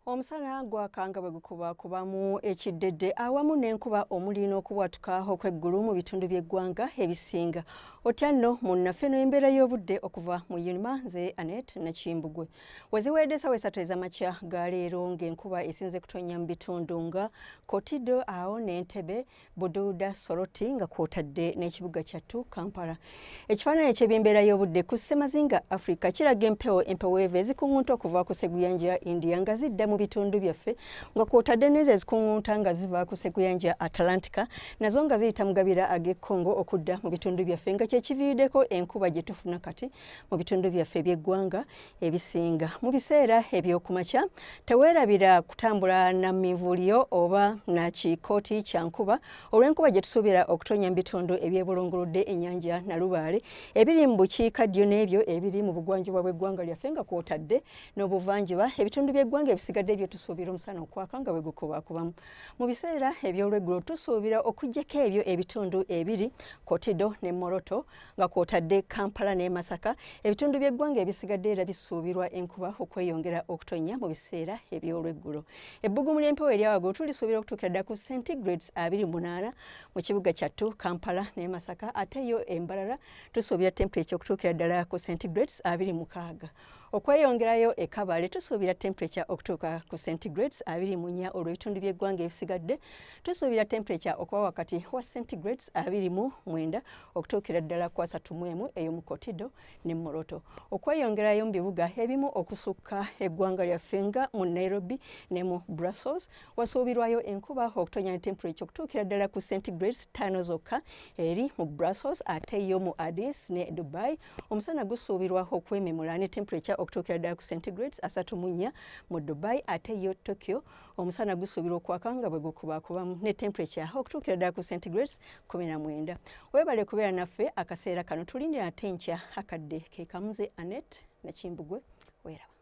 Omusana gwaka nga bwe gukubaakubamu ekiddedde awamu n'enkuba omuli n'okubwatuka okw'eggulu mu bitundu by'eggwanga ebisinga. Otya nno munnaffe eno embeera y'obudde okuva mu UNMA nze Annet Nakimbugwe. We ziweredde essaawa 3 ez'amakya ga leero ng'enkuba esinze kutonnya mu bitundu nga Kotido awo n'Entebbe, Bududa, Soroti nga kw'otadde n'ekibuga kyattu Kampala. Ekifaananyi eky'ebyembeera y'obudde ku ssemazinga Afrika kiraga empewo empeweevu ezikuŋŋunta okuva ku sseguyanja India nga zidda mu bitundu byaffe nga kw'otadde n'ezo ezikuŋŋunta nga ziva ku sseguyanja Atlantica nazo nga ziyita mu gabira ag'e Congo okudda mu bitundu byaffe nga kye kiviiriddeko enkuba gye tufuna kati mu bitundu byaffe eby'eggwanga ebisinga. Mu biseera eby'okumakya teweerabira kutambula na minvuulyo oba na kikooti kya nkuba olw'enkuba gye tusuubira okutonya mu bitundu ebyebulunguludde ennyanja Nalubaale ebiri mu bukiikaddyo n'ebyo ebiri mu bugwanjuba bw'eggwanga lyaffe nga kw'otadde n'obuvanjuba. Ebitundu by'eggwanga ebisigadde byo tusuubira omusana okwaka nga bwe gukubaakubamu. Mu biseera eby'olweggulo tusuubira okuggyako ebyo ebitundu ebiri Kotido ne Moroto nga kw'otadde Kampala ne Masaka, ebitundu by'eggwanga ebisigadde era bisuubirwa enkuba okweyongera okutonnya mu biseera eby'olweggulo. Ebbugumu ly'empewo erya waggulu tulisuubira okutuukira ddala ku centigrades 28 mu kibuga kyattu Kampala ne Masaka, ate yo e Mbarara tusuubira temperature okutuukira ddala ku centigrades 26. Okweyongerayo e Kabale tusuubira temperature okutuuka ku centigrades 24 olwo ebitundu by'eggwanga ebisigadde tusuubira temperature okuba wakati wa centigrades 29 okutuukira ddala ku 31 eyo mu Kotido ne Moroto. Okweyongerayo mu bibuga ebimu okusukka eggwanga lyaffe nga mu Nairobi ne mu Brussels wasuubirwayo enkuba okutonya ne temperature okutuukira ddala ku centigrades 5 zokka eri mu Brussels, ate yo mu Addis ne Dubai omusana gusuubirwa okwememula ne temperature okutuukira ddala ku centigrades 34 mu Dubai, ate yo Tokyo omusana gusuubirwa okwaka nga bwe gukubaakubamu ne temperature okutuukira ddala ku centigrades 19. Weebale kubeera naffe akaseera kano, tulindira ate enkya akadde ke kamu. Nze Annet Nakimbugwe, weeraba.